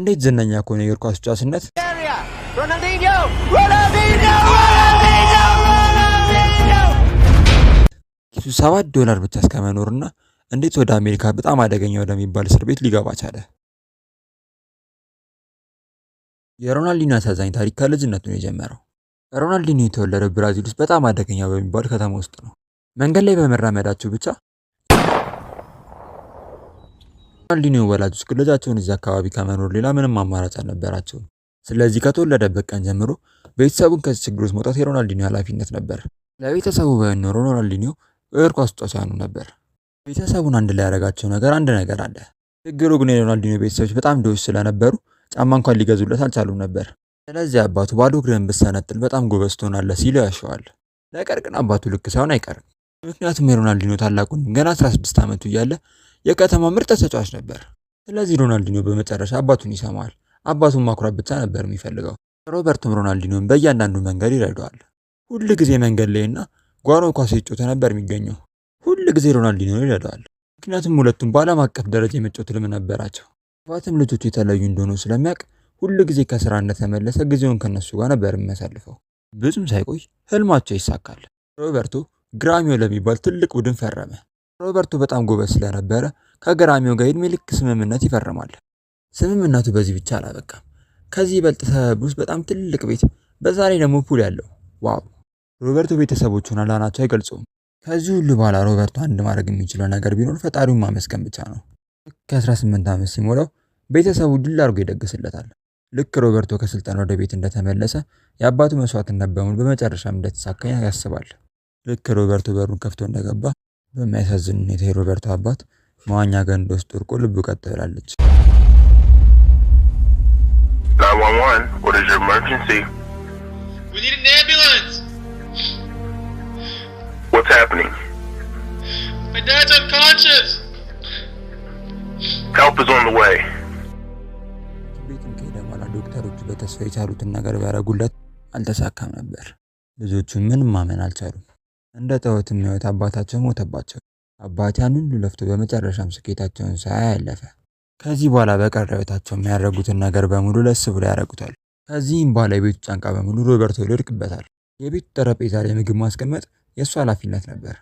እንዴት ዝነኛ ከሆነ የእግር ኳስ ተጫዋችነት Area. Ronaldinho! Ronaldinho! Ronaldinho! Ronaldinho! ኪሱ $7 ብቻ እስከመኖርና እንዴት ወደ አሜሪካ በጣም አደገኛ ወደሚባል እስር ቤት ሊገባ ቻለ? የሮናልዲኖ አሳዛኝ ታሪክ ከልጅነቱ ነው የጀመረው። ሮናልዲኖ የተወለደው ብራዚል ውስጥ በጣም አደገኛ በሚባል ከተማ ውስጥ ነው። መንገድ ላይ በመራመዳቸው ብቻ ሮናልዲኖ ወላጆች ግን ልጃቸውን እዚህ አካባቢ ከመኖር ሌላ ምንም አማራጭ አልነበራቸውም። ስለዚህ ከተወለደበት ቀን ጀምሮ ቤተሰቡን ከዚህ ችግር ውስጥ መውጣት የሮናልዲኖ ኃላፊነት ነበር። ለቤተሰቡ ባይሆን ኖሮ ሮናልዲኖ እግር ኳስ ተጫዋች አይሆንም ነበር። ቤተሰቡን አንድ ላይ ያደረጋቸው ነገር አንድ ነገር አለ። ችግሩ ግን የሮናልዲኖ ቤተሰቦች በጣም ድሆች ስለነበሩ ጫማ እንኳን ሊገዙለት አልቻሉም ነበር። ስለዚህ አባቱ ባዶ እግርህን ብትሰነጥል በጣም ጎበዝ ትሆናለህ ሲሉ ያሸዋል። ነገር ግን አባቱ ልክ ሳይሆን አይቀርም። ምክንያቱም የሮናልዲኖ ታላቅ ወንድም ገና 16 ዓመቱ እያለ የከተማ ምርጥ ተጫዋች ነበር። ስለዚህ ሮናልዲኖ በመጨረሻ አባቱን ይሰማዋል። አባቱን ማኩራት ብቻ ነበር የሚፈልገው። ሮበርቶም ሮናልዲኖን በእያንዳንዱ መንገድ ይረዳዋል። ሁል ጊዜ መንገድ ላይና ጓሮ ኳስ ሲጫወት ነበር የሚገኘው። ሁል ጊዜ ሮናልዲኖን ይረዳዋል። ምክንያቱም ሁለቱም በዓለም አቀፍ ደረጃ የመጫወት ህልም ነበራቸው። አባትም ልጆቹ የተለዩ እንደሆኑ ስለሚያውቅ ሁል ጊዜ ከስራ እንደተመለሰ ጊዜውን ከነሱ ጋር ነበር የሚያሳልፈው። ብዙም ሳይቆይ ህልማቸው ይሳካል። ሮበርቶ ግራሚዮ ለሚባል ትልቅ ቡድን ፈረመ። ሮበርቶ በጣም ጎበዝ ስለነበረ ከግራሚዮ ጋር የዕድሜ ልክ ስምምነት ይፈርማል። ስምምነቱ በዚህ ብቻ አላበቃም። ከዚህ ይበልጥ suburb ውስጥ በጣም ትልቅ ቤት፣ በዛ ላይ ደግሞ pool ያለው wow! ሮበርቶ ቤተሰቦቹን አላናቸው አይገልጹም። ከዚህ ሁሉ በኋላ ሮበርቶ አንድ ማድረግ የሚችለው ነገር ቢኖር ፈጣሪውን ማመስገን ብቻ ነው። ልክ 18 ዓመት ሲሞላው ቤተሰቡ ድል አድርጎ ይደግስለታል። ልክ ሮበርቶ ከስልጠና ወደ ቤት እንደተመለሰ የአባቱ መስዋዕትነት በሙሉ በመጨረሻም እንደተሳካ ያስባል። ልክ ሮበርቶ በሩን ከፍቶ እንደገባ በሚያሳዝን ሁኔታ የሮበርቶ አባት መዋኛ ገንዳ ውስጥ ወድቆ ልቡ ቀጥ ብላለች። 911, what is your emergency? We need an ambulance! What's happening? My dad's unconscious! Help is on the way. ቤትም ከሄደ በኋላ ዶክተሮቹ በተስፋ የቻሉትን ነገር ቢያደርጉለት አልተሳካም ነበር። ልጆቹ ምንም ማመን አልቻሉም። እንደ ጣዖት የሚያዩት አባታቸው ሞተባቸው። አባት ያን ሁሉ ለፍቶ በመጨረሻም ስኬታቸውን ሳያይ አለፈ። ከዚህ በኋላ በቀረ ሕይወታቸው የሚያደርጉትን ነገር በሙሉ ለስ ብሎ ያደርጉታል። ከዚህም በኋላ የቤቱ ጫንቃ በሙሉ ሮበርቶ ይወድቅበታል። የቤቱ ጠረጴዛ ላይ ምግብ ማስቀመጥ የእሱ ኃላፊነት ነበር።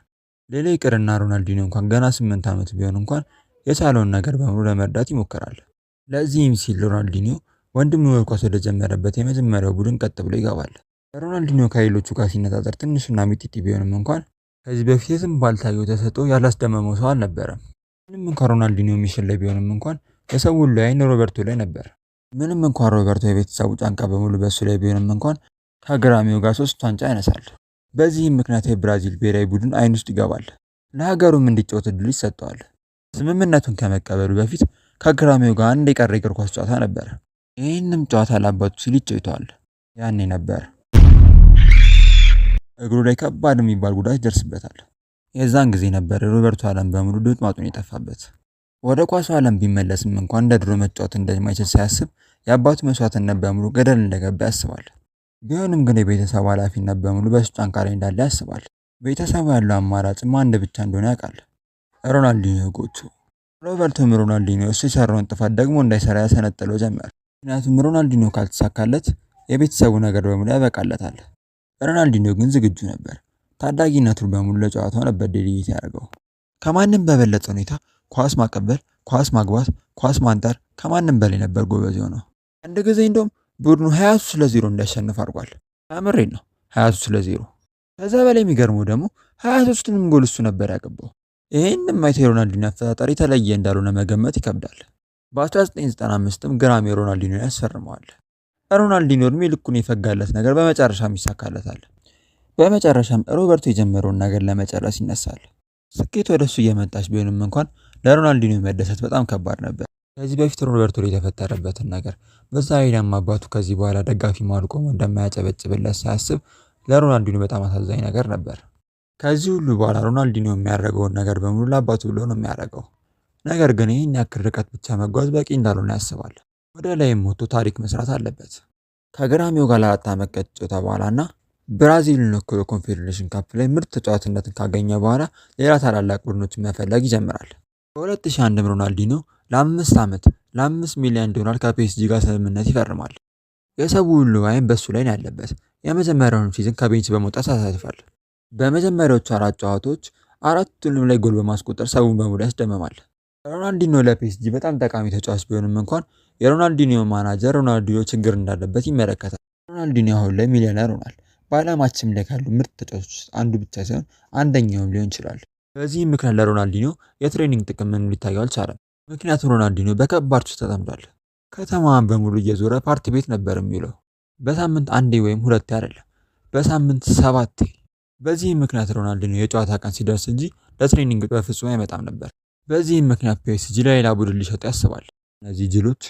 ሌላ ይቅርና ሮናልዲኖ እንኳን ገና 8 ዓመቱ ቢሆን እንኳን የቻለውን ነገር በሙሉ ለመርዳት ይሞክራል። ለዚህም ሲል ሮናልዲኖ ወንድሙ እግር ኳስ ወደጀመረበት የመጀመሪያው ቡድን ቀጥ ብሎ ይገባል። ሮናልዲኖ ከሌሎቹ ጋር ሲነጻጸር ትንሽና ሚጢጢ ቢሆንም እንኳን ከዚህ በፊት የትም ባልታየው ተሰጥኦ ያላስደመመው ሰው አልነበረም። ምንም እንኳን ሮናልዲኖ mission ላይ ቢሆንም እንኳን የሰው ሁሉ አይን ሮበርቶ ላይ ነበር። ምንም እንኳን ሮበርቶ የቤተሰቡ ጫንቃ በሙሉ በእሱ ላይ ቢሆንም እንኳን ከግራሚዮ ጋር 3 ዋንጫ ያነሳል። በዚህም ምክንያት የብራዚል ብሔራዊ ቡድን አይን ውስጥ ይገባል። ለሀገሩም እንዲጫወት እድሉ ይሰጠዋል። ስምምነቱን ከመቀበሉ በፊት ከግራሚዮ ጋር አንድ የቀረ የእግር ኳስ ጨዋታ ነበር። ይህንም ጨዋታ ለአባቱ ሲል ይጫወተዋል። ያኔ ነበር እግሩ ላይ ከባድ የሚባል ጉዳት ይደርስበታል። የዛን ጊዜ ነበር ሮበርቶ ዓለም በሙሉ ድምጥማጡን የጠፋበት። ወደ ኳሱ ዓለም ቢመለስም እንኳን እንደ ድሮ መጫወት እንደማይችል ሳያስብ የአባቱ መስዋዕትነት በሙሉ ገደል እንደገባ ያስባል። ቢሆንም ግን የቤተሰቡ ኃላፊነት በሙሉ በእሱ ጫንቃ ላይ እንዳለ ያስባል። ቤተሰቡ ያለው አማራጭም አንድ ብቻ እንደሆነ ያውቃል። ሮናልዲኖ ጎቱ። ሮበርቶም ሮናልዲኖ እሱ የሰራውን ጥፋት ደግሞ እንዳይሰራ ያሰነጥለው ጀመር። ምክንያቱም ሮናልዲኖ ካልተሳካለት የቤተሰቡ ነገር በሙሉ ያበቃለታል። ሮናልዲኖ ግን ዝግጁ ነበር። ታዳጊነቱን በሙሉ ለጨዋታው ነበር dedicate ያደረገው። ከማንም በበለጠ ሁኔታ ኳስ ማቀበል፣ ኳስ ማግባት፣ ኳስ ማንጠር ከማንም በላይ ነበር ጎበዝ የሆነው። አንድ ጊዜ እንደውም ቡድኑ 23-0 እንዲያሸንፍ አድርጓል። አምሬን ነው 23-0። ከዛ በላይ የሚገርመው ደግሞ 23ቱንም ጎል እሱ ነበር ያገባው። ይህንም አይቶ የሮናልዲኖ አፈጣጠር የተለየ እንዳልሆነ መገመት ይከብዳል። በ1995ም ግራሚ ሮናልዲኖ ያስፈርመዋል። ሮናልዲኖ እድሜ ልኩን የፈጋለት ነገር በመጨረሻም ይሳካለታል። በመጨረሻም ሮበርቶ የጀመረውን ነገር ለመጨረስ ይነሳል። ስኬት ወደ እሱ እየመጣች ቢሆንም እንኳን ለሮናልዲኖ መደሰት በጣም ከባድ ነበር። ከዚህ በፊት ሮበርቶ ላይ የተፈጠረበትን ነገር፣ በዛ ላይ ደግሞ አባቱ ከዚህ በኋላ ደጋፊ መሃል ቆሞ እንደማያጨበጭብለት ሳያስብ ለሮናልዲኖ በጣም አሳዛኝ ነገር ነበር። ከዚህ ሁሉ በኋላ ሮናልዲኖ የሚያደርገውን ነገር በሙሉ ለአባቱ ብሎ ነው የሚያደርገው። ነገር ግን ይህን ያክል ርቀት ብቻ መጓዝ በቂ እንዳልሆነ ያስባል። ወደ ላይም ወጥቶ ታሪክ መስራት አለበት። ከግራሚዮ ጋር ለ4 ዓመት ከተጫወተ በኋላና ብራዚልን ወክሎ ኮንፌዴሬሽን ካፕ ላይ ምርጥ ተጫዋችነትን ካገኘ በኋላ ሌላ ታላላቅ ቡድኖችን መፈለግ ይጀምራል። በ2001 ሮናልዲኖ ለ5 ዓመት ለ5 ሚሊዮን ዶላር ከፒኤስጂ ጋር ስምምነት ይፈርማል። የሰው ሁሉ አይን በሱ ላይ ነው ያለበት። የመጀመሪያውን season ከ bench በመውጣት ያሳልፋል። በመጀመሪያዎቹ አራት ጨዋታዎች አራቱንም ላይ ጎል በማስቆጠር ሰውን በሙሉ ያስደምማል። ሮናልዲኖ ለፒኤስጂ በጣም ጠቃሚ ተጫዋች ቢሆንም እንኳን የሮናልዲኖ ማናጀር ሮናልዲኖ ችግር እንዳለበት ይመለከታል። ሮናልዲኖ አሁን ላይ ሚሊዮነር ሆኗል። በዓለማችን ላይ ካሉ ምርጥ ተጫዋቾች ውስጥ አንዱ ብቻ ሳይሆን አንደኛውም ሊሆን ይችላል። በዚህም ምክንያት ለሮናልዲኖ የ training ጥቅም ምንም ሊታየው አልቻለም። ምክንያቱም ሮናልዲኖ በከባድ ሱስ ተጠምዷል። ከተማዋን በሙሉ እየዞረ ፓርቲ ቤት ነበር የሚውለው። በሳምንት አንዴ ወይም ሁለቴ አይደለም፣ በሳምንት ሰባቴ። በዚህም ምክንያት ሮናልዲኖ የጨዋታ ቀን ሲደርስ እንጂ ለ training በፍጹም አይመጣም ነበር። በዚህም ምክንያት ፒኤስጂ ለሌላ ቡድን ሊሸጡ ያስባል። እነዚህ ጅሎች።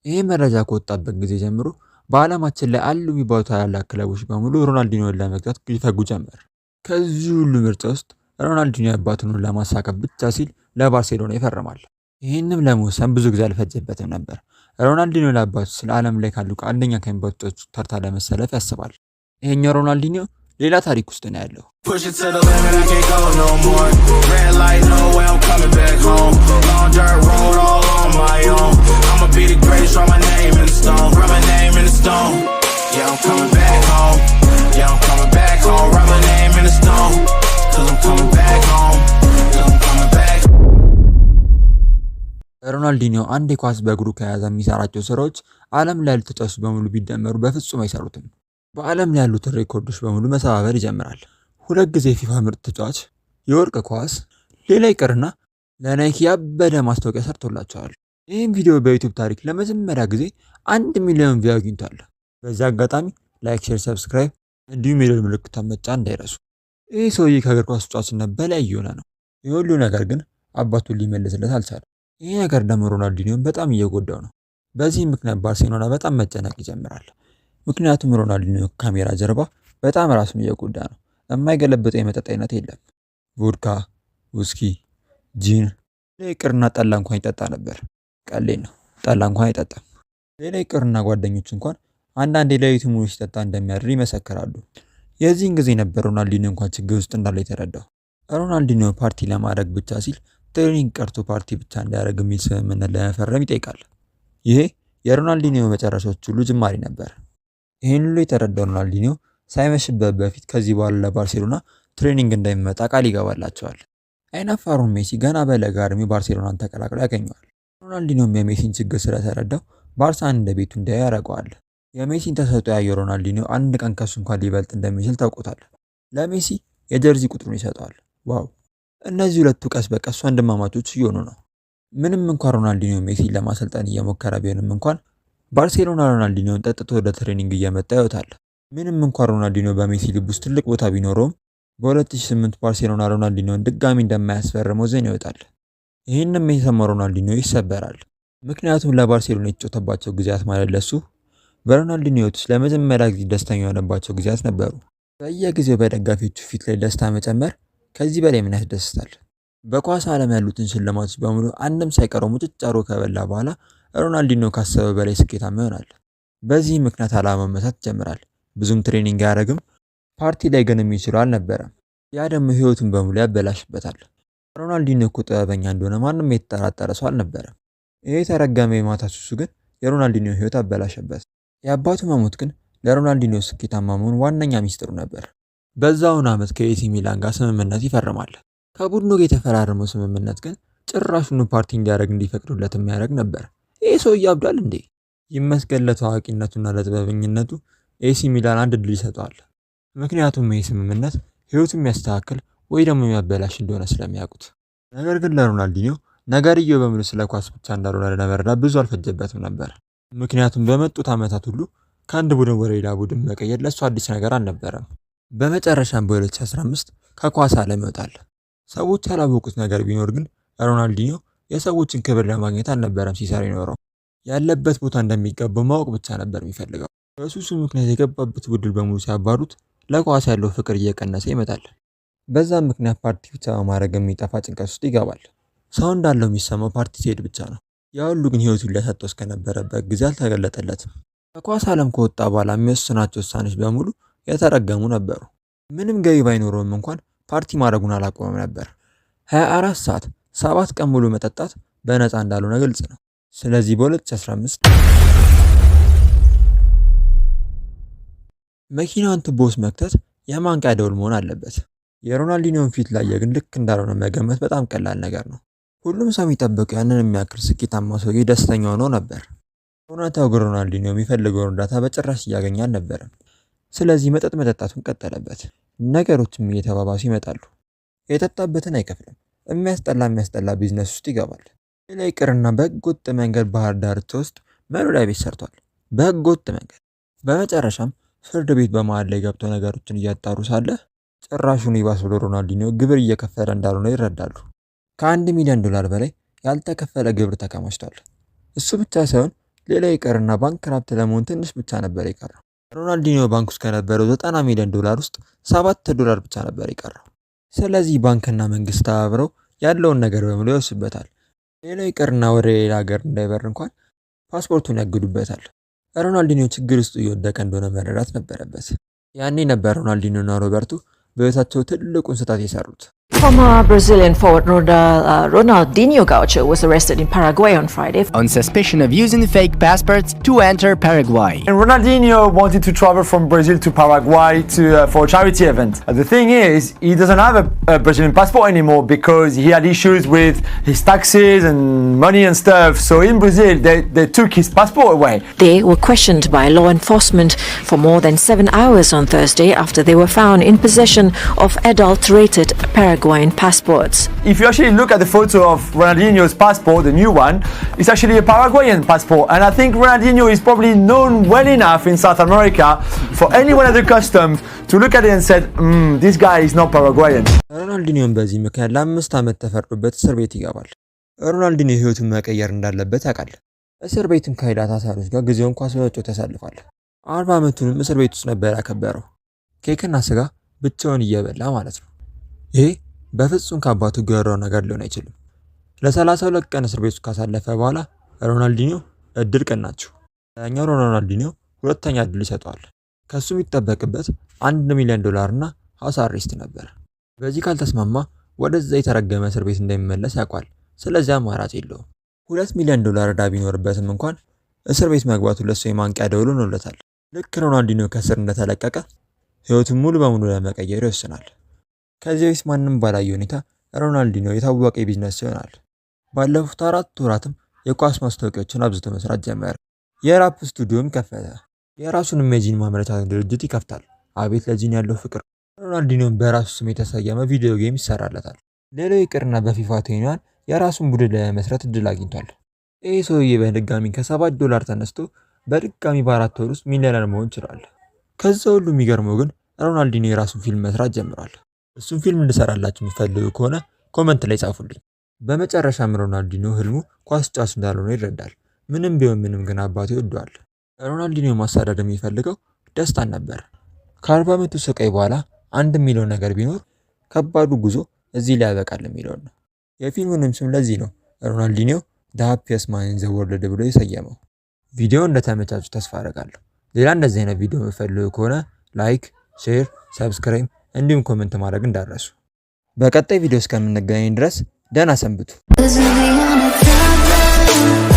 ይህ መረጃ ከወጣበት ጊዜ ጀምሮ በዓለማችን ላይ አሉ የሚባሉ ታላላቅ ክለቦች በሙሉ ሮናልዲኖን ለመግዛት ይፈጉ ጀመር። ከዚህ ሁሉ ምርጫ ውስጥ ሮናልዲኖ የአባቱን ለማሳካት ብቻ ሲል ለባርሴሎና ይፈርማል። ይህንም ለመወሰን ብዙ ጊዜ አልፈጀበትም ነበር። ሮናልዲኖ ለአባቱ ስለ ዓለም ላይ ካሉ አንደኛ ከሚባሉ ተጫዋቾች ተርታ ለመሰለፍ ያስባል። ይሄኛው ሮናልዲኖ ሌላ ታሪክ ውስጥ ነው ያለው። Push it to the limit, I can't go no more. Red light, no way, I'm coming back home. Long dirt road, all on my own. I'ma be the greatest, write my name in the stone. Write my name in the stone. Yeah, I'm coming back home. Yeah, I'm coming back home. Write my name in the stone. 'Cause I'm coming back home. 'Cause I'm coming back. ሮናልዲኒዮ አንድ ኳስ በእግሩ ከያዘ የሚሰራቸው ስራዎች ዓለም ላይ ያሉ ተጫዋቾች በሙሉ ቢደመሩ በፍጹም አይሰሩትም። በዓለም ላይ ያሉትን ሬኮርዶች በሙሉ መሰባበር ይጀምራል። ሁለት ጊዜ የፊፋ ምርጥ ተጫዋች፣ የወርቅ ኳስ፣ ሌላ ይቅርና ለናይኪ ያበደ ማስታወቂያ ሰርቶላቸዋል። ይህም ቪዲዮ በዩቲዩብ ታሪክ ለመጀመሪያ ጊዜ 1 ሚሊዮን view አግኝቷል። በዚህ አጋጣሚ like፣ share፣ subscribe እንዲሁም የደወል ምልክቷን መጫን እንዳይረሱ። ይህ ሰውዬ ከእግር ኳስ ተጫዋችነት በላይ እየሆነ ነው። ይህ ሁሉ ነገር ግን አባቱን ሊመልስለት አልቻለም። ይህ ነገር ደግሞ ሮናልዲኒዮን በጣም እየጎዳው ነው። በዚህ ምክንያት ባርሴሎና በጣም መጨነቅ ይጀምራል። ምክንያቱም ሮናልዲኒዮ ካሜራ ጀርባ በጣም ራሱን እየጎዳ ነው። የማይገለብጠው የመጠጥ አይነት የለም። ቮድካ፣ ውስኪ፣ ጂን፣ ይቅርና ጠላ እንኳን ይጠጣ ነበር። ቀሌን ነው፣ ጠላ እንኳን አይጠጣም። ሌላ ይቅርና ጓደኞች እንኳን አንዳንዴ ሌሊቱን ሙሉ ሲጠጣ እንደሚያድር ይመሰክራሉ። የዚህን ጊዜ ነበር ሮናልዲኒዮ እንኳን ችግር ውስጥ እንዳለ የተረዳው። ሮናልዲኒዮ ፓርቲ ለማድረግ ብቻ ሲል training ቀርቶ ፓርቲ ብቻ እንዲያደርግ የሚል ስምምነት ለመፈረም ይጠይቃል። ይሄ የሮናልዲኒዮ መጨረሻዎች ሁሉ ጅማሬ ነበር። ይህን ሁሉ የተረዳው ሮናልዲኒዮ ሳይመሽበት በፊት ከዚህ በኋላ ለባርሴሎና training እንደሚመጣ ቃል ይገባላቸዋል። አይናፋሩን ሜሲ ገና በለጋ እድሜው ባርሴሎናን ተቀላቅሎ ያገኘዋል። ሮናልዲኒዮም የሜሲን ችግር ስለተረዳው ባርሳን እንደ ቤቱ እንዲያዩ ያደርገዋል። የሜሲን ተሰጥኦ ያየው ሮናልዲኒዮ አንድ ቀን ከሱ እንኳን ሊበልጥ እንደሚችል ታውቆታል። ለሜሲ የ jersey ቁጥሩን ይሰጠዋል። Wow! እነዚህ ሁለቱ ቀስ በቀስ ወንድማማቾች እየሆኑ ነው። ምንም እንኳን ሮናልዲኒዮ ሜሲን ለማሰልጠን እየሞከረ ቢሆንም እንኳን ባርሴሎና ሮናልዲኒዮን ጠጥቶ ወደ training እየመጣ ያዩታል። ምንም እንኳን ሮናልዲኒዮ በሜሲ ልብ ውስጥ ትልቅ ቦታ ቢኖረውም፣ በ2008 ባርሴሎና ሮናልዲኒዮን ድጋሚ እንደማያስፈርመው ዜና ይወጣል። ይህንም የሰማው ሮናልዲኒዮ ይሰበራል። ምክንያቱም ለባርሴሎና የተጫወተባቸው ጊዜያት ማለት ለሱ በሮናልዲኒዮ ሕይወት ውስጥ ለመጀመሪያ ጊዜ ደስተኛ የሆነባቸው ጊዜያት ነበሩ። በየጊዜው በደጋፊዎቹ ፊት ላይ ደስታ መጨመር ከዚህ በላይ ምን ያስደስታል? በኳስ ዓለም ያሉትን ሽልማቶች በሙሉ አንድም ሳይቀረው ሙጭጭ አድርጎ ከበላ በኋላ ሮናልዲኒዮ ካሰበው በላይ ስኬታማ ይሆናል። በዚህ ምክንያት ዓላማውን መሳት ይጀምራል። ብዙም training አያደርግም። ፓርቲ ላይ ግን የሚችለው አልነበረም። ያ ደግሞ ህይወቱን በሙሉ ያበላሽበታል። ሮናልዲኒዮ እኮ ጥበበኛ እንደሆነ ማንም የተጠራጠረ ሰው አልነበረም። ይህ የተረገመ የማታ ሱሱ ግን የሮናልዲኒዮ ህይወት አበላሸበት። የአባቱ መሞት ግን ለሮናልዲኒዮ ስኬታማ መሆን ዋነኛ ሚስጥሩ ነበር። በዛውን ዓመት ከኤሲ ሚላን ጋር ስምምነት ይፈርማል። ከቡድኑ ጋር የተፈራረመው ስምምነት ግን ጭራሹኑ ፓርቲ እንዲያደርግ እንዲፈቅዱለት የሚያደርግ ነበር። ይህ ሰውዬ አብዷል እንዴ? ይመስገን ለታዋቂነቱና ለጥበበኝነቱ ኤሲ ሚላን አንድ እድል ይሰጠዋል። ምክንያቱም ይህ ስምምነት ህይወቱን የሚያስተካክል ወይ ደግሞ የሚያበላሽ እንደሆነ ስለሚያውቁት። ነገር ግን ለሮናልዲኒዮ ነገርየው በሙሉ ስለ ኳስ ብቻ እንዳልሆነ ለመረዳት ብዙ አልፈጀበትም ነበር። ምክንያቱም በመጡት ዓመታት ሁሉ ከአንድ ቡድን ወደ ሌላ ቡድን መቀየር ለእሱ አዲስ ነገር አልነበረም። በመጨረሻም በ2015 ከኳስ ዓለም ይወጣል። ሰዎች ያላወቁት ነገር ቢኖር ግን ሮናልዲኒዮ የሰዎችን ክብር ለማግኘት አልነበረም ሲሰራ የኖረው። ያለበት ቦታ እንደሚገባው ማወቅ ብቻ ነበር የሚፈልገው። በሱሱ ምክንያት የገባበት ቡድን በሙሉ ሲያባሩት ለኳስ ያለው ፍቅር እየቀነሰ ይመጣል። በዛም ምክንያት ፓርቲ ብቻ በማድረግ የሚጠፋ ጭንቀት ውስጥ ይገባል። ሰው እንዳለው የሚሰማው ፓርቲ ሲሄድ ብቻ ነው። ያ ሁሉ ግን ህይወቱን ሊያሳጣው እስከነበረበት ጊዜ አልተገለጠለትም። ከኳስ ዓለም ከወጣ በኋላ የሚወስናቸው ውሳኔዎች በሙሉ የተረገሙ ነበሩ። ምንም ገቢ ባይኖረውም እንኳን ፓርቲ ማድረጉን አላቆመም ነበር። 24 ሰዓት 7 ቀን ሙሉ መጠጣት በነፃ እንዳልሆነ ግልጽ ነው። ስለዚህ በ2015 መኪናዋን ቱቦ ውስጥ መክተት የማንቂያ ደውል መሆን አለበት። የሮናልዲኒዮን ፊት ላይ ግን ልክ እንዳልሆነ መገመት በጣም ቀላል ነገር ነው። ሁሉም ሰው የሚጠብቀው ያንን የሚያክል ስኬታማ ሰውዬ ደስተኛ ሆኖ ነበር። እውነታው ግን ሮናልዲኒዮ የሚፈልገውን እርዳታ በጭራሽ እያገኘ አልነበረም። ስለዚህ መጠጥ መጠጣቱን ቀጠለበት። ነገሮችም እየተባባሱ ይመጣሉ። የጠጣበትን አይከፍልም። የሚያስጠላ የሚያስጠላ ቢዝነስ ውስጥ ይገባል። ሌላ ይቅርና በህገወጥ መንገድ ባህር ዳርቻ ውስጥ መኖሪያ ቤት ሰርቷል። በህገወጥ መንገድ። በመጨረሻም ፍርድ ቤት በመሃል ላይ ገብተው ነገሮችን እያጣሩ ሳለ ጭራሹን ይባስ ብሎ ሮናልዲኒዮ ግብር እየከፈለ እንዳልሆነ ይረዳሉ። ከ1 ሚሊዮን ዶላር በላይ ያልተከፈለ ግብር ተከማችቷል። እሱ ብቻ ሳይሆን ሌላ ይቅርና bankrupt ለመሆን ትንሽ ብቻ ነበር የቀረው። ሮናልዲኒዮ ባንክ ውስጥ ከነበረው 90 ሚሊዮን ዶላር ውስጥ 7 ዶላር ብቻ ነበር የቀረው። ስለዚህ ባንክና መንግስት ተባብረው ያለውን ነገር በሙሉ ይወስዱበታል። ሌላው ይቅርና ወደ ሌላ ሀገር እንዳይበር እንኳን ፓስፖርቱን ያግዱበታል። ሮናልዲኒዮ ችግር ውስጥ እየወደቀ እንደሆነ መረዳት ነበረበት። ያኔ ነበር ሮናልዲኒዮ እና ሮበርቶ በህይወታቸው ትልቁን ስህተት የሰሩት። Former Brazilian forward Ronaldinho Gaucho was arrested in Paraguay on Friday on suspicion of using fake passports to enter Paraguay. And Ronaldinho wanted to travel from Brazil to Paraguay for a charity event. The thing is, he doesn't have a Brazilian passport anymore because he had issues with his taxes and money and stuff. So in Brazil, they took his passport away. They were questioned by law enforcement for more than 7 hours on Thursday after they were found in possession of adulterated Paraguayan passports. If you actually look at the photo of Ronaldinho's passport, the new one, it's actually a Paraguayan passport. And I think Ronaldinho is probably known well enough in South America for anyone at the customs to look at it and said, this guy is not Paraguayan." ሮናልዲኒዮን በዚህ ምክንያት ለ5 ዓመት ተፈርዶበት እስር ቤት ይገባል። ሮናልዲኒዮ ህይወቱን መቀየር እንዳለበት ያውቃል። እስር ቤትም ከሌላ ታሳሪዎች ጋር ጊዜውን ኳስ በመጫወት ያሳልፋል። 40 ዓመቱንም እስር ቤት ውስጥ ነበር ያከበረው። ኬክና ስጋ ብቻውን እየበላ ማለት ነው። ይሄ በፍጹም ከአባቱ ጋር ነገር ሊሆን አይችልም። ለ32 ቀን እስር ቤት ውስጥ ካሳለፈ በኋላ ሮናልዲኒዮ እድል ቀናችው። ያኛው ሮናልዲኒዮ ሁለተኛ እድል ይሰጠዋል። ከሱ የሚጠበቅበት 1 ሚሊዮን ዶላር እና house arrest ነበር። በዚህ ካልተስማማ ወደዛ የተረገመ እስር ቤት እንደሚመለስ ያውቋል። ስለዚህ አማራጭ የለውም። 2 ሚሊዮን ዶላር ዕዳ ቢኖርበትም እንኳን እስር ቤት መግባቱ ለሱ የማንቂያ ደውል ሆኖለታል። ልክ ሮናልዲኒዮ ከእስር እንደተለቀቀ ህይወቱን ሙሉ በሙሉ ለመቀየር ይወስናል። ከዚህ በፊት ማንም ባላየ ሁኔታ ሮናልዲኒዮ የታወቀ የቢዝነስ ሰው ይሆናል። ባለፉት 4 ወራትም የኳስ ማስታወቂያዎችን አብዝቶ መስራት ጀመረ። የራፕ ስቱዲዮም ከፈተ። የራሱንም የጂን ማምረቻ ድርጅት ይከፍታል። አቤት ለጂን ያለው ፍቅር! ሮናልዲኒዮም በራሱ ስም የተሰየመ video game ይሰራለታል። ሌላው ይቅርና በፊፋ 21 የራሱን ቡድን ለመመስረት እድል አግኝቷል። ይህ ሰውዬ በድጋሚ ከ7 ዶላር ተነስቶ በድጋሚ በ4 ወር ውስጥ ሚሊዮነር መሆን ችሏል። ከዛ ሁሉ የሚገርመው ግን ሮናልዲኒዮ የራሱን ፊልም መስራት ጀምሯል። እሱን ፊልም እንድሰራላችሁ የምትፈልጉ ከሆነ comment ላይ ጻፉልኝ። በመጨረሻም ሮናልዲኒዮ ህልሙ ኳስ ጫዋች እንዳልሆነ ይረዳል። ምንም ቢሆን ምንም ግን አባቱ ይወደዋል። ሮናልዲኒዮ ማሳደድ የሚፈልገው ደስታን ነበር። ከ40 ዓመቱ ስቃይ በኋላ አንድ የሚለው ነገር ቢኖር ከባዱ ጉዞ እዚህ ላይ ያበቃል የሚለውን ነው። የፊልሙንም ስም ለዚህ ነው ሮናልዲኒዮ the happiest man in the world ብሎ የሰየመው። ቪዲዮ እንደተመቻችሁ ተስፋ አደርጋለሁ። ሌላ እንደዚህ አይነት ቪዲዮ የምትፈልጉ ከሆነ like፣ share፣ subscribe እንዲሁም comment ማድረግ እንዳትረሱ። በቀጣይ ቪዲዮ እስከምንገናኝ ድረስ ደህና ሰንብቱ። This is the only time.